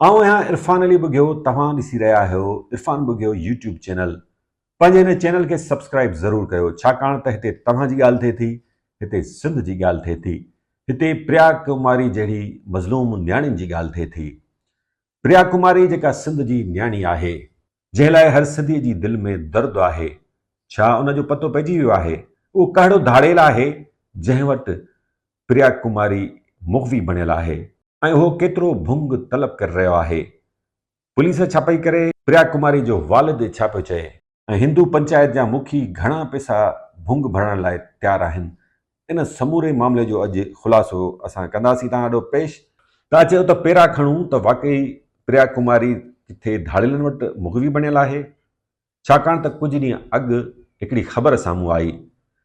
آئون آهيان عرفان علي ٻگهيو توهان ڏسي رهيا آهيو عرفان ٻگهيو يوٽيوب چينل پنهنجي هن چينل کي سبسڪرائيب ضرور ڪيو ڇاڪاڻ ته هتي توهان جي ڳالهه ٿئي ٿي هتي سنڌ جي ڳالهه ٿئي ٿي هتي پريا ڪماري جهڙي مظلوم نياڻين جي ڳالهه ٿئي ٿي پريا ڪماري جيڪا سنڌ جي نياڻي آهي جنهن لاء هر سنڌي جي دل ۾ درد آهي ڇا ان جو پتو پئجي ويو آهي اهو ڪهڙو ڌاڙيل آهي جنهن وٽ پريا ڪماري مغوي بڻيل آهي ۽ اهو ڪيترو ڀنگ طلب ڪري رهيو آهي. پوليس ڇا پئي ڪري؟ پريا ڪماري جو والد ڇا پيو چئي؟ ۽ هندو پنچائت جا مکي گهڻا پئسا ڀنگ ڀرڻ لاء تيار آهن؟ ان سموري معاملي جو اڄ خلاصو اسان ڪنداسين توهان آڏو پيش. ته اچو ته پيرا کڻون ته واقعي پريا ڪماري ڪٿي ڌاڙيلن وٽ مغوي بڻيل آهي؟ ڇاڪاڻ ته ڪجهه ڏينهن اڳ هڪڙي خبر سامهون آئي،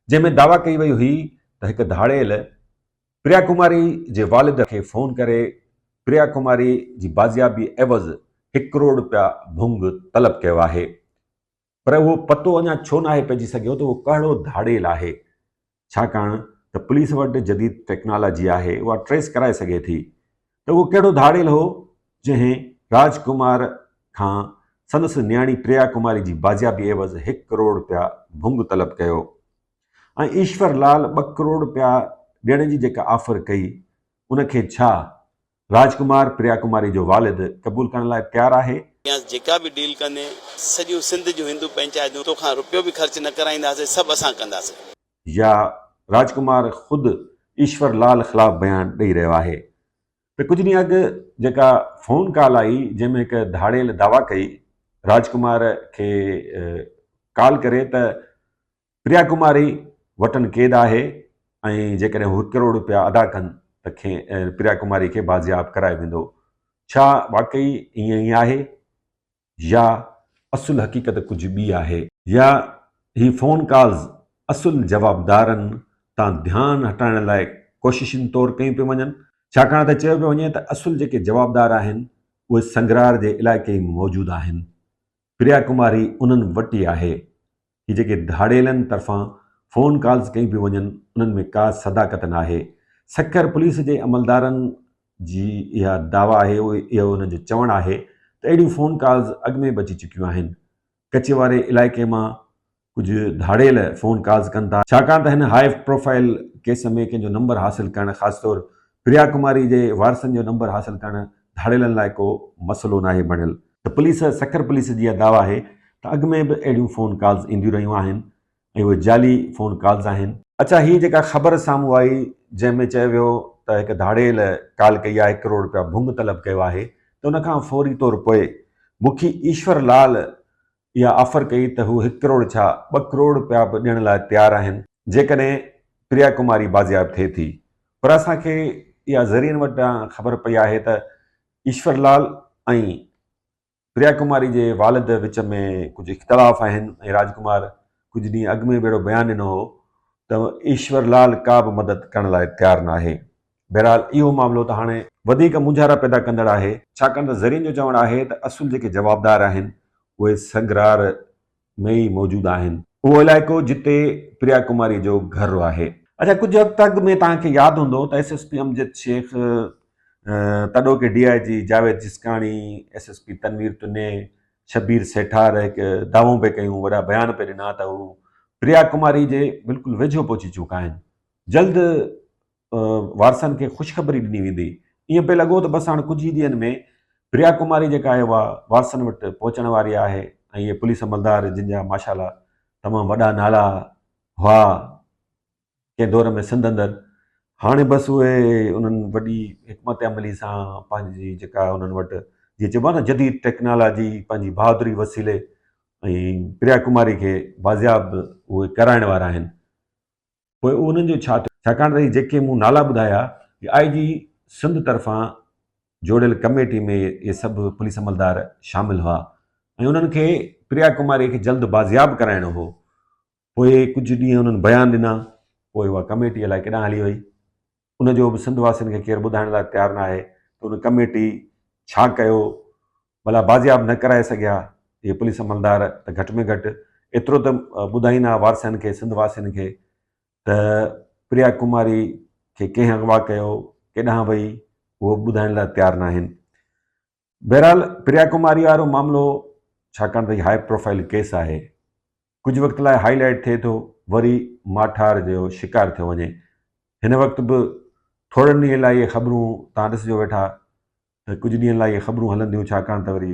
جنهن ۾ دعويٰ ڪئي وئي هئي ته هڪ ڌاڙيل پريا ڪماري جي والد کي فون ڪري پريا ڪماري جي بازيابي عيوض هڪ ڪروڙ رپيا ڀونگ طلب ڪيو آهي پر اهو پتو اڃا ڇو ناهي پئجي سگهيو ته اهو ڪهڙو ڌاڙيل آهي ڇاڪاڻ ته پوليس وٽ جديد ٽيڪنالاجي آهي اها ٽريس ڪرائي سگهي ٿي ته اهو ڪهڙو ڌاڙيل هو جنهن راج ڪمار کان سندس نياڻي پريا ڪماري جي بازيابي عيوض هڪ ڪروڙ رپيا ڀونگ طلب ڪيو. ۽ ايشور لال ٻه ڪروڙ رپيا ڏيڻ جي جيڪا آفر ڪئي ان کي ڇا راج ڪمار پريا ڪماري جو والد قبول ڪرڻ لاء تيار آهي؟ يا جيڪا به ڊيل ڪندين سڄيون سنڌ جون هندو پنچائتون توکان رپيو به خرچ نه ڪرائينداسين سڀ اسان ڪنداسين. يا راج ڪمار خود ايشور لال خلاف بيان ڏئي رهيو آهي ته ڪجهه ڏينهن اڳ جيڪا فون ڪال آئي جنهن ۾ هڪ ڌاڙيل دعويٰ ڪئي راج ڪمار کي ڪال ڪري ته پريا ڪماري وٽن قيد آهي ۽ جيڪڏهن هو هڪ ڪروڙ رپيا ادا ڪن ته کين پريا ڪماري کي بازياب ڪرايو ويندو. ڇا واقعي ائين ئي آهي يا اصل حقيقت ڪجهه ٻي آهي؟ يا هي فون ڪالز اصل جوابدارن تان ڌيان هٽائڻ لاء ڪوششن طور ڪيون پيون وڃن؟ ڇاڪاڻ ته چيو پيو وڃي ته اصل جيڪي جوابدار آهن اهي سنگرار جي علائقي ۾ موجود آهن. پريا ڪماري انهن وٽ ئي آهي. هي جيڪي ڌاڙيلن طرفان فون ڪالز ڪيون پيون وڃن انهن ۾ ڪا صداقت ناهي. سکر پوليس جي عملدارن جي اها دعويٰ آهي اهو انهن جو چوڻ آهي ته اهڙيون فون ڪالز اڳ ۾ به اچي چڪيون آهن. ڪچي واري علائقي مان ڪجهه ڌاڙيل فون ڪالز ڪن ٿا، ڇاڪاڻ ته هن هاء پروفائيل ڪيس ۾ ڪنهن جو نمبر حاصل ڪرڻ خاص طور پريا ڪماري جي وارثن جو نمبر حاصل ڪرڻ ڌاڙيلن لاء ڪو مسئلو ناهي بڻيل. ته پوليس سکر پوليس جي اها دعويٰ آهي ته اڳ ۾ به اهڙيون فون ڪالز اينديون رهيون آهن ۽ اهي جعلي فون ڪالز آهن. اڇا هي جيڪا خبر سامهون آئي جنهن ۾ چيو ويو ته هڪ ڌاڙيل ڪال ڪئي آهي هڪ ڪروڙ رپيا ڀونگ طلب ڪيو آهي ته ان کان فوري طور پوء مکي ايشور لال اها آفر ڪئي ته هو هڪ ڪروڙ ڇا ٻه ڪروڙ رپيا به ڏيڻ لاء تيار آهن جيڪڏهن پريا ڪماري بازياب ٿئي ٿي پر اسان کي اها ذريعن وٽان خبر پئي آهي ته ايشور لال ۽ پريا ڪماري جي والد وچ ۾ ڪجهه اختلاف آهن ۽ راج ڪمار ڪجهه ڏينهن اڳ ۾ به اهڙو بيان ڏنو هو ته ايشور لال ڪا به مدد ڪرڻ لاء تيار ناهي. بهرحال اهو معاملو ته هاڻي وڌيڪ مونجهارا پيدا ڪندڙ آهي، ڇاڪاڻ ته ذريعن جو چوڻ آهي ته اصل جيڪي جوابدار آهن اهي سنگرار ۾ ئي موجود آهن. اهو علائقو جتي پريا ڪماري جو گهر آهي. اڇا ڪجهه وقت اڳ ۾ توهان کي ياد هوندو ته S S P Amjad Shaikh, تڏوڪي D I G Javed Jiskani, S S P Tanveer Tunio, Shabbir Sethar هڪ دعوائون پئي ڪيون، وڏا بيان پئي ڏنا ته هو پريا ڪماري جي بلڪل ويجهو پهچي چڪا آهن، جلد وارثن کي خوشخبري ڏني ويندي. ائين پئي لڳو ته بس هاڻ ڪجهه ئي ڏينهن ۾ پريا ڪماري جيڪا آهي اها وارثن وٽ پهچڻ واري آهي ۽ اهي پوليس عملدار جن جا ماشاء الله تمام وڏا نالا هئا ڪنهن دور ۾ سنڌ اندر هاڻي بس اهي انهن وڏي حڪمت عملي سان پنهنجي جيڪا انهن وٽ جيئن چئبو آهي نه جديد ٽيڪنالاجي پنهنجي بهادري وسيلي ۽ پريا ڪماري کي بازياب اهي ڪرائڻ وارا آهن. پوء انهن جو ڇا ٿيو؟ ڇاڪاڻ ته هي جيڪي مون نالا ٻڌايا، اهي آء جي سنڌ طرفان جوڙيل ڪميٽي ۾ اهي سڀ پوليس عملدار شامل هئا ۽ انهن کي پريا ڪماري کي جلد بازياب ڪرائڻو هو. پوء ڪجهه ڏينهن انهن بيان ڏنا، پوء اها ڪميٽي الائي ڪيڏانهن هلي وئي. ان جو به سنڌ واسين کي ڪير ٻڌائڻ لاء تيار ناهي ته ان ڪميٽي ڇا ڪيو، ڀلا بازياب نه ڪرائي سگهيا اهي پوليس عملدار ته گهٽ ۾ گهٽ ايترو ته ٻڌائيندا وارثن کي سنڌ واسين کي ته پريا ڪماري کي ڪنهن اغوا ڪيو ڪيڏانهن وئي اهو ٻڌائڻ لاء تيار ناهن. بهرحال پريا ڪماري وارو معاملو ڇاڪاڻ ته هي هاء پروفائيل ڪيس آهي، ڪجهه وقت لاء هائي لائيٽ ٿئي ٿو وري ماٺار جو شڪار ٿيو وڃي. هن وقت به ٿورن ڏينهن لاء اهي خبرون توهان ڏسجو ويٺا ته ڪجهه ڏينهن لاء اهي خبرون هلنديون ڇاڪاڻ ته وري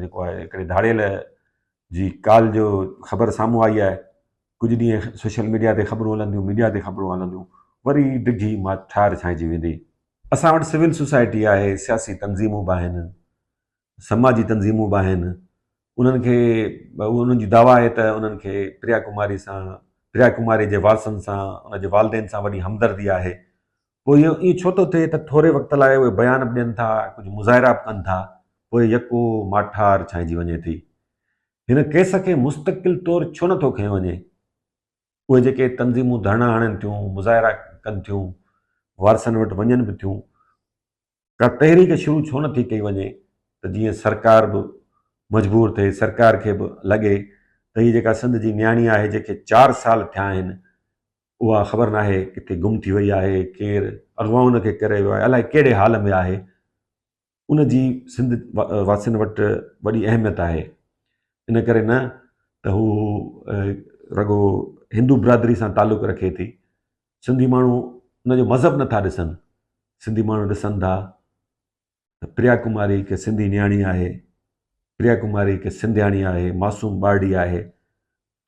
جيڪو آهي هڪڙي ڌاڙيل جي ڪال جو خبر سامهون آئي آهي ڪجهه ڏينهن سوشل ميڊيا تي خبرون هلنديون ميڊيا تي خبرون هلنديون وري ڊگهي ماٺار ڇانئجي ويندي. اسان وٽ سول سوسائٽي آهي سياسي تنظيمون به آهن سماجي تنظيمون به آهن انهن کي انهن جي دعويٰ آهي ته انهن کي پريا ڪماري سان پريا ڪماري جي وارثن سان ان جي والدين سان وڏي همدردي آهي پوء اهو ائين ڇو ٿو ٿئي ته ٿوري وقت لاء اهي بيان به ڏين ٿا ڪجهه مظاهرا به ڪن ٿا پوء يڪو ماٺار ڇانئجي وڃي ٿي هن ڪيس کي مستقل طور ڇو نٿو کنيو وڃي اهي جيڪي تنظيمون ڌرڻا هڻن ٿيون مظاهرا ڪن ٿيون وارثن وٽ وڃن به ٿيون ڪا تحريڪ شروع ڇو نه ٿي ڪئي وڃي ته جيئن سرڪار به مجبور ٿئي، سرڪار کي به لڳي ته هي جيڪا سنڌ جي نياڻي آهي جنهن کي چار سال ٿيا آهن اها خبر ناهي ڪٿي گم ٿي وئي آهي، ڪير اغوا ان کي ڪري ويو آهي، الائي ڪهڙي حال ۾ آهي، ان جي سنڌ واسين وٽ وڏي اهميت آهي ان ڪري نه ته هو رڳو هندو برادري سان تعلق رکي ٿي، سنڌي ماڻهو ان جو مذهب نٿا ڏسن، سنڌي ماڻهو ڏسن ٿا ته پريا ڪماري هڪ سنڌي نياڻي آهي، پريا ڪماري هڪ سنڌياڻي آهي، معصوم ٻارڙي آهي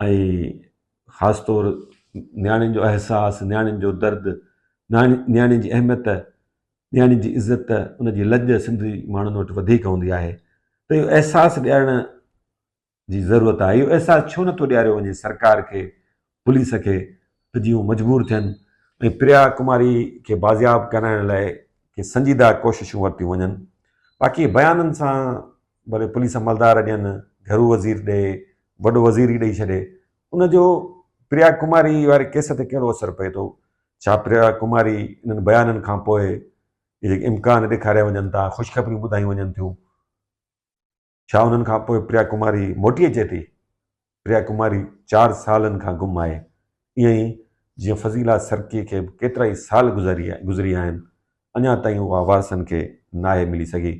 ۽ خاص طور نياڻين جو احساس، نياڻين جو درد، نياڻين جي اهميت، نياڻين جي عزت، ان جي لڄ سنڌي ماڻهن وٽ وڌيڪ هوندي آهي ته اهو احساس ڏيارڻ جي ضرورت آهي اهو احساس ڇو نٿو ڏياريو وڃي سرڪار کي پوليس کي ته جيئن هو مجبور ٿين ۽ پريا ڪماري کي بازياب ڪرائڻ لاء ڪي سنجيده ڪوششون ورتيون وڃن باقي بيانن سان ڀلي پوليس عملدار ڏين گهرو وزير ڏي وڏو وزير ئي ڏئي ڇڏي ان جو پريا ڪماري واري ڪيس تي ڪهڙو اثر پئي ٿو ڇا پريا ڪماري انهن بيانن کان پوء جيڪي امڪان ڏيکاريا وڃن ٿا خوشخبريون ٻڌايون وڃن ٿيون ڇا انهن کان پوء پريا ڪماري موٽي اچي ٿي؟ پريا ڪماري چار سالن کان گم آهي. ائين ئي جيئن فضيلا سرڪي کي به ڪيترائي سال گذري ويا آهن، اڃا تائين اها وارثن کي ناهي ملي سگهي.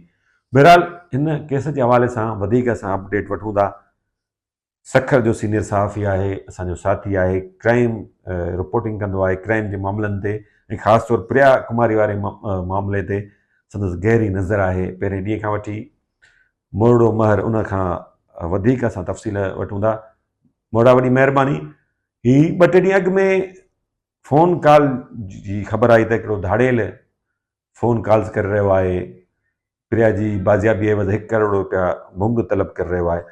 بهرحال هن ڪيس جي حوالي سان وڌيڪ اسان اپڊيٽ وٺون ٿا. سکر جو سينيئر صحافي آهي، اسان جو ساٿي آهي، ڪرائيم رپورٽنگ ڪندو آهي، ڪرائيم جي معاملن تي ۽ خاص طور پريا ڪماري واري معاملي تي سندس گهري نظر آهي، پهرين ڏينهن کان وٺي مورڙو مهر ان کان وڌيڪ اسان تفصيل وٺون ٿا. مورڙا وڏي مهرباني هي ٻه ٽي ڏينهن اڳ ۾ فون ڪال جي خبر آئي ته هڪڙو ڌاڙيل فون ڪالز ڪري رهيو آهي، پريا جي بازيابي عيوض هڪ ڪروڙ روپيا ڀنگ طلب ڪري رهيو آهي.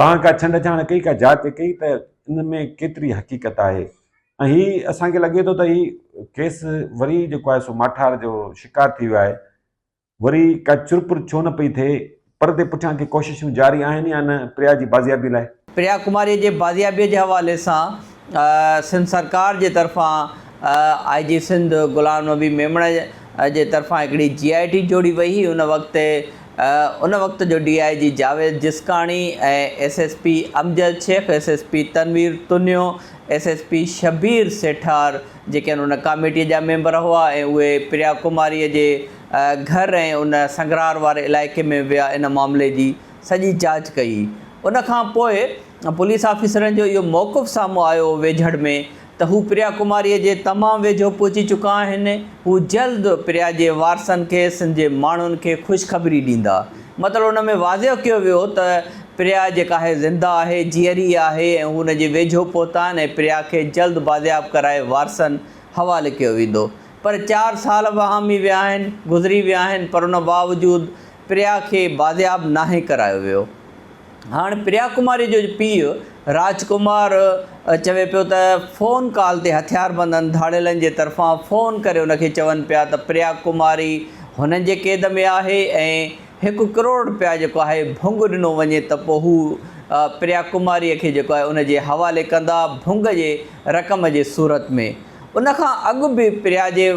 توهان ڪا ڇنڊ ڇاڻ ڪئي، ڪا جاچ ڪئي ته ان ۾ ڪيتري حقيقت آهي ۽ هي اسان کي لڳي ٿو ته هي ڪيس وري جيڪو آهي سو ماٺار جو شڪار ٿي ويو آهي، وري ڪا چرپر ڇو نه پئي ٿئي، پردي پٺيان ڪي ڪوششون جاري آهن يا نه پريا جي بازيابي لاء؟ پريا ڪماريء جي بازيابيء جي حوالي سان سنڌ سرڪار جي طرفان آء جي سنڌ غلام نبي ميمڻ جي طرفان هڪڙي جي آء ٽي جوڙي وئي هئي ان وقت ان وقت جو D I G Javed Jiskani ۽ S S P Amjad Shaikh, S S P Tanveer Tunio, S S P Shabbir Sethar جيڪي آهن ان ڪاميٽيء جا ميمبر هئا ۽ اهي پريا ڪماريء جي گهر ۽ ان سنگرار واري علائقي ۾ ويا ان معاملي جي سڄي جاچ ڪئي. ان کان پوء پوليس آفيسرن جو اهو موقف سامهون آيو ويجهڙ ۾ ته هو پريا ڪماريء جي تمام ويجهو پهچي چڪا آهن، هو جلد پريا جي وارثن کي سنڌ جي ماڻهن کي خوشخبري ڏيندا. مطلب ان ۾ واضح ڪيو ويو ته پريا جيڪا آهي زنده آهي، جيئري آهي ۽ هو ان جي ويجهو پهتا آهن ۽ پريا کي جلد بازياب ڪرائي وارثن حوالي ڪيو ويندو. پر چار سال وهامي ويا آهن، گذري ويا آهن پر ان باوجود پريا کي بازياب ناهي ڪرايو ويو. هاڻ پريا ڪماري جو پيء راج ڪمار چوي پيو ته فون ڪال تي هٿياربندن ڌاڙيلن جي طرفان فون ڪري ان کي چون پيا ته پريا ڪماري هنن جي قيد ۾ آهي ۽ هڪ ڪروڙ رپيا جيڪو آهي ڀنگ ڏنو وڃي ته پوء هو پريا ڪماري کي جيڪو آهي ان جي حوالي ڪندا ڀنگ جي رقم جي صورت ۾. ان کان اڳ به پريا جي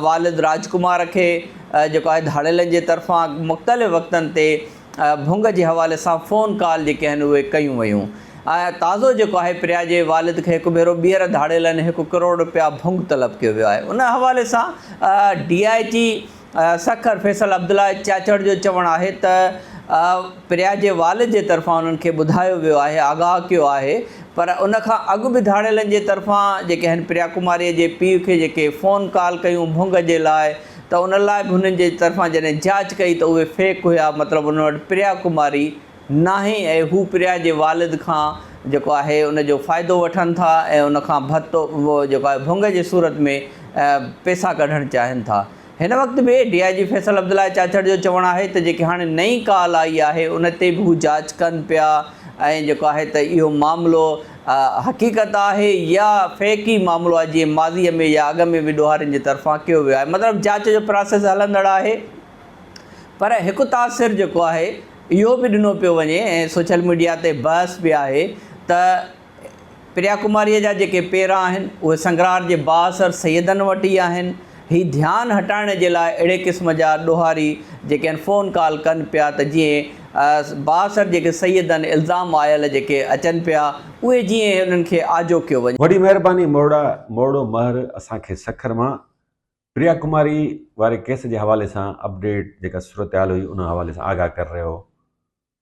والد راج ڪمار کي جيڪو آهي ڌاڙيلن جي طرفان مختلف وقتن تي ڀنگ جي حوالي سان فون ڪال جيڪي آهن اهي ڪيون ويون ۽ تازو جيڪو آهي پريا جي والد کي هڪ ڀيرو ٻيهر ڌاڙيلن هڪ ڪروڙ رپيا ڀنگ طلب ڪيو ويو آهي ان حوالي سان ڊي I جي سکر فيصل عبدالله چاچڙ جو چوڻ آهي ته پريا جي والد جي طرفان انهن کي ٻڌايو ويو آهي آگاهه ڪيو آهي پر ان کان اڳ به ڌاڙيلن جي طرفان جيڪي هن پريا ڪماري جي پيء کي جيڪي فون ڪال ڪيون ڀنگ جي لاء ته ان لاء به هنن جي طرفان جڏهن جاچ ڪئي ته اهي فيڪ هيا مطلب انهن وٽ پريا ڪماري ناهي ۽ هو پريا جي والد کان جيڪو آهي ان جو فائدو وٺن ٿا ۽ ان کان ڀتو جيڪو آهي ڀنگ جي صورت ۾ پيسا ڪڍڻ چاهين ٿا. هن وقت به ڊي I جي فيصل عبدالله چاچڙ جو چوڻ آهي ته جيڪي هاڻي نئين ڪال آئي آهي ان تي به هو جاچ ڪن پيا ۽ جيڪو آهي ته اهو معاملو حقيقت آهي يا فيڪ ئي معاملو آهي جيئن ماضي ۾ يا اڳ ۾ به ڏوهارين جي طرفان ڪيو ويو آهي مطلب جاچ جو پراسيس هلندڙ آهي پر هڪ تاثر جيڪو آهي اهو به ڏنو پيو وڃي ۽ سوشل ميڊيا تي بحث به آهي ته پريا ڪماريء جا جيڪي پيرا آهن، اهي سنگرار جي بااثر سيدن وٽ ئي آهن. هي ڌيان هٽائڻ جي لاء اهڙي قسم جا ڏوهاري جيڪي آهن فون ڪال ڪن پيا ته جيئن بااثر جيڪي سيدن الزام آيل جيڪي اچن پيا اهي جيئن انهن کي آجو ڪيو وڃي. وڏي مهرباني مورڙا مورڙو مهر اسان کي سکر مان پريا ڪماري واري ڪيس جي حوالي سان اپڊيٽ جيڪا صورتحال هئي ان حوالي سان آگاهه ڪري رهيو هو.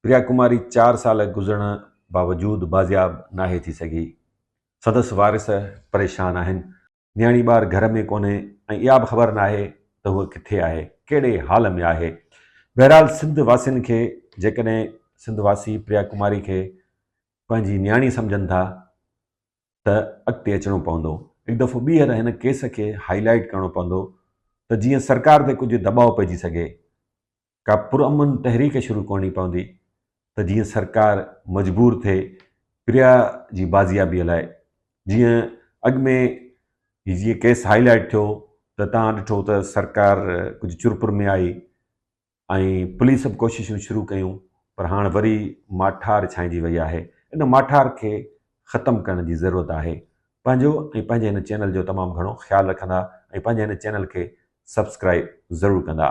پريا ڪماري چار سال گذرڻ باوجود بازياب ناهي ٿي سگهي. سندس وارث پريشان آهن. نياڻي ٻار گهر ۾ ڪونهي ۽ اها به خبر ناهي ته هوء ڪٿي آهي، ڪهڙي حال ۾ آهي. بهرحال سنڌ واسين کي جيڪڏهن سنڌ واسي پريا ڪماري کي پنهنجي نياڻي سمجهن ٿا ته اڳتي اچڻو پوندو. هڪ دفعو ٻيهر هن ڪيس کي هائي لائيٽ ڪرڻو پوندو ته جيئن سرڪار تي ڪجهه دٻاء پئجي سگهي. ڪا پرامن تحريڪ شروع ڪرڻي پوندي ته جيئن سرڪار مجبور ٿئي پريا جي بازيابيء لاء جيئن اڳ ۾ هي جيئن ڪيس هائي لائيٽ ٿيو ته توهان ڏٺو ته سرڪار ڪجهه چرپر ۾ آئي ۽ پوليس به ڪوششون شروع ڪيون پر هاڻ وري ماٺار ڇانئجي وئي آهي ان ماٺار کي ختم ڪرڻ جي ضرورت آهي پنهنجو ۽ پنهنجي هن چينل جو تمام گهڻو خيال رکندا ۽ پنهنجي هن چينل کي سبسڪرائيب ضرور ڪندا.